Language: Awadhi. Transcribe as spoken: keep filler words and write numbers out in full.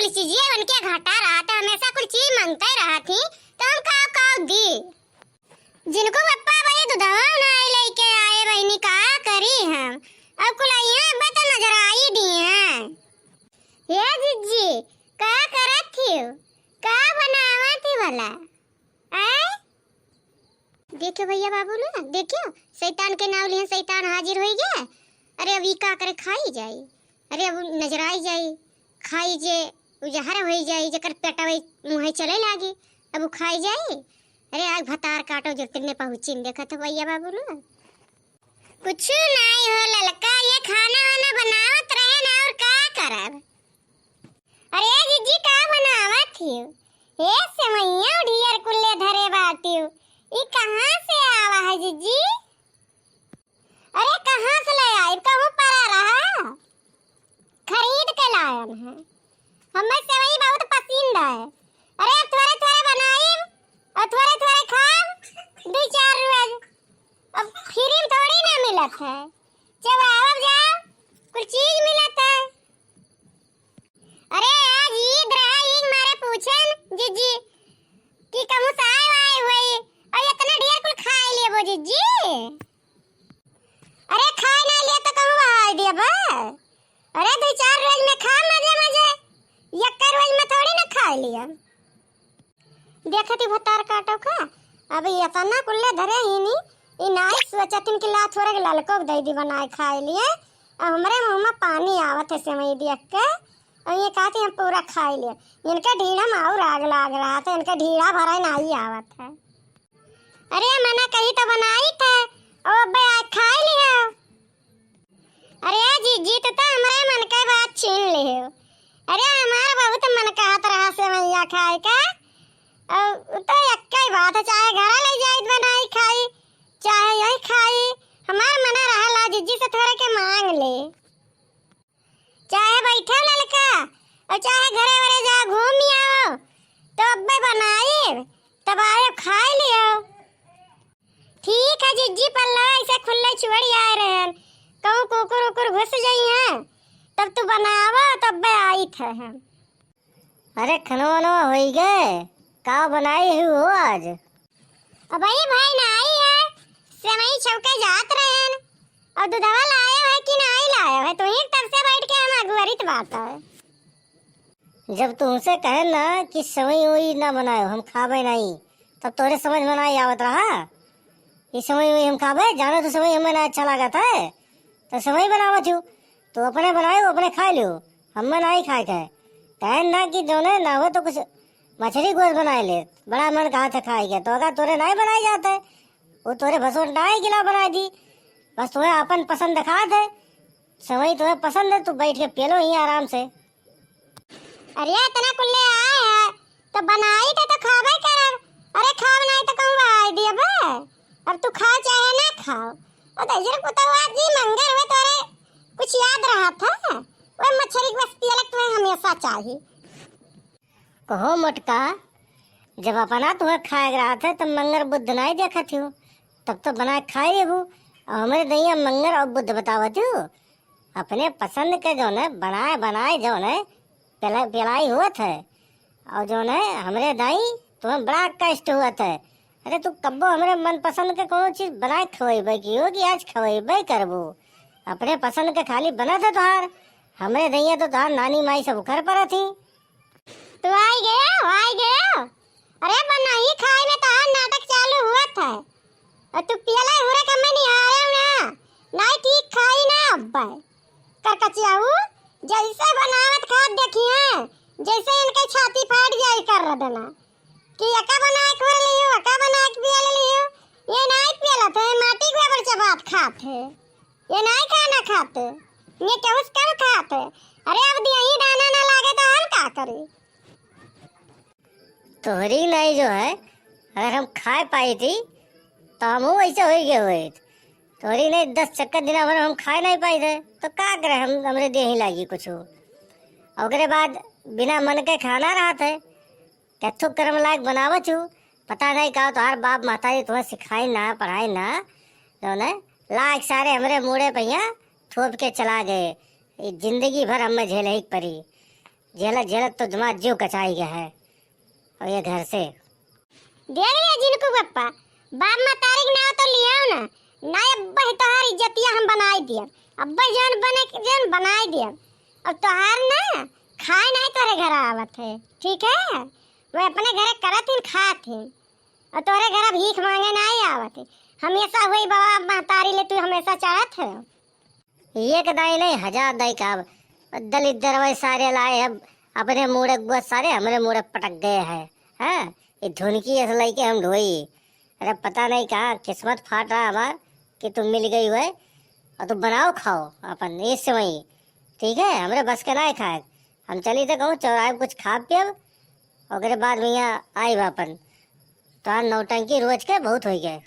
चीजिया उनके घाटा रहत है, हमेसा कुल चीज मंगते रहत ही, तो हम का का दी? जिनको पप्पा भाई दुधवा नाई लइके आए बहिनी, का करी हम? अब कुल अइहैं अब्बे तो नजराई दिहैं। ए जिज्जी, का करत हियो? का बनावत ही भला? आय? देखियो भइया बाबू ना, देखियो, सैतान के नाव लिहन, सैतान हाजिर होइ गया। अरे अब ई का करे, खाई जाई। अरे अब नजराई जाई, खाई जे, उ जहर होइ जाई, जेकर पेटवा मुँहे चले लागी, अब उ खाई जाई। अरे आज भतार काटो जो तिन्ने पहुँचिन, देखत हो भइया बाबू ना। कुछु नाई हो ललका, ये खाना वाना बनावत रहे ना, और का करब? अरे जिज्जी, का बनावत हियो? ए सेवइया ढियर कुल्ले धरे बाटियो, ई कहाँ से आवा है जिज्जी? अरे कहाँ से ले आई, कहूँ परा रहा, खरीद के लायन है। हमें सेवई बहुत पसंद है। अरे अब थोड़े थोड़े बनाई और थोड़े थोड़े खाब, दो चार रोज। अब फ्री में थोड़ी ना मिलत है, जब आवब जाओ कुल चीज मिलत है। अरे आज ईद रहा, ईद मारे पूछन जिज्जी कि कहूँ से आए वाए हुई और इतना ढेर कुल खाए लेबो जिज्जी। अरे खाए ना ले तो कहूँ बहाई देबा। अरे दो चार रोज में खा मजे मजे, एक रोज में थोड़ी ना खाए लिया। देखत ही भतार काटो का, अब ये तना कुल्ले धरे ही नी, ई नाई सोचतिन कि ला थोड़े ललको के दे दी बनाए खाए लिए। अब हमरे मुँह में पानी आवत है सेवई देख के, और ये कहती हम पूरा खाए लिए। इनके ढीढ़ा में और आग लाग रहा था, इनके ढीढ़ा भराए नाई आवत है। अरे मना कही तो बनाई थे, और अब्बे आज खाए लियो। अरे जिज्जी, तू तो हमरे मन के बात छीन लियो। अरे हमार बहुत मन कहत रहा सेवइया खाए का, और उ तो एक्के बात है, चाहे घरा ले जाई बनाई खाई, चाहे यही खाई, हमार मन रहला जिज्जी से थोड़े के मांग ले। चाहे बैठो ललका, और चाहे घरे वरे जा घूम आओ, तो अब्बे बनाई, तब आए खाए लियो। ठीक है जिज्जी, पल्लवा ऐसे खुल्ले छोड़ी आए रहन, कहूँ कुकुर उकुर घुस जाई हैं, तब तू बनावा, तब अब्बे आई थे हम। अरे खनवा वनवा होई गए, का बनाई हू हो आज? अब भाई भाई ना आई है, सेवई छौके जात रहन, और दुधवा लायो है कि नाई लायो है, तू ही तब से बैठ के हम अगुवरित बात है। जब तुमसे कहे ना कि सेवई उई ना बनायो, हम खाबे नहीं, तब तोरे समझ में ना आवत रहा कि सेवई उई हम खाबे, जानो तो सेवई हमें ना अच्छा लागत है, तो सेवई बनावत हूँ, तो अपने बनायो, अपने खाए लियो, हमें ना ही खाए के। कहे ना कि जौने ना हो तो कुछ मछली गोश्त बनाए ले, बड़ा मन कहा था खाए के, तो अगर तोरे ना ही बनाए जाते, वो तोरे भसोट ना ही गिला बनाए दी, बस तुम्हें अपन पसंद दिखा दे, सेवई तुम्हें पसंद है, तू बैठ के पिए लो ही आराम से। अरे इतना कुल्ले आए है तो बनाई थे तो खाबे करब। अरे खाब नहीं तो कहूँ बहाई दिए बे। अब तू खाओ चाहे ना खाओ। और तो इधर कुतवा जी मंगर हुए तोरे कुछ याद रहा था। वो मछरी के बस पियलक तुम्हें हमेशा चाहिए। कहो मोटका, जब अपना तुम्हें खाए के रहा था तब मंगर बुध नहीं देखत हो, तब तो बना के खाए लेबू। और हमारे दैया मंगर और बुध बतावत हो, अपने पसंद के जौन है, बनाए, बनाए जौन है, पिला-, पिलाई होत है। और जौन है, हमरे दाई, तुम्हें बड़ा कष्ट होत है। अरे, तू कब्बो हमरे मनपसंद के कौनो चीज बनाए खवेबे की हो कि आज खवेबे करबो? अपने पसंद के खाली बनत है तोहार। हमरे दैया तो तोहार नानी माई सब उखर परत ही। तू आई गयो, आई गयो। अरे, बनाई खाए में तोहार नाटक चालू हुआ था। और तू पियला हुरे के मैं निहारे ना, नाई ठीक खाई ना अब्बे। करकचियाऊ, जैसे बनावत खात देखिए, जैसे इनके छाती फाट जाई कर देना। कि एका बना के हुरे लियो, एका बना के पियला लियो। ये नाई पियला थे, माटी के गोबर चबात खात है। ये नाई खाना खात, ये केहू से कम खात। अरे अब दियही दाना ना लागे तो हम का करी? तोहरी नहीं जो है, अगर हम खाए पाई थी, तो हमहू ऐसे होई गए होइत। तोहरी नहीं दस चक्कर दिना भर हम खाए नहीं पाई थे, तो का करे हम, हमरे देही लागी कुछ हो। ओकरे बाद बिना मन के खाना रहत है, कथो कर्म लायक बनावत हूँ। पता नहीं का तोहार बाप महतारी तुम्हें सिखाई ना, पढ़ाई ना, जौन है लायक सारे हमरे मूड़े पे यहाँ थोप के चला गए। ये जिंदगी भर हमें झेले ही पड़ी। झेलत झेलत तो जमा जीव कचाई गया है। और ये घर से देख लिया जिनको पप्पा, बाप महतारी के नाव तो लियाओ ना, ना अब्बे तोहार इज्जतिया हम बनाई दियब, अब्बे जौन बने के जौन बनाई दियब। अब तोहार ना खाए नहीं तोरे घर आवत है, ठीक है? वो अपने घरे करत हिन, खात हिन, और तोरे घर भीख मांगे नहीं आवत है। हमेशा वही बाप महतारी ले तू हमेशा चढ़त है। एक दाई नहीं, हजार दाई का। अब दलिद्दर वही सारे लाए हैं, अपने मूड़े गुआ सारे हमरे मूड़े पटक गए हैं। हाँ, ये धुनकी ऐसे लइके हम ढोई। अरे पता नहीं कहाँ किस्मत फाट रहा हमार कि तुम मिल गई हुए और तुम बनाओ खाओ अपन इस समय, ठीक है? हमरे बस के ना खाए, हम चली तो कहूँ चौराहे पे कुछ खा पियब, ओकरे बाद में यहाँ आई अपन। तो नौटंकी रोज के बहुत हो गए।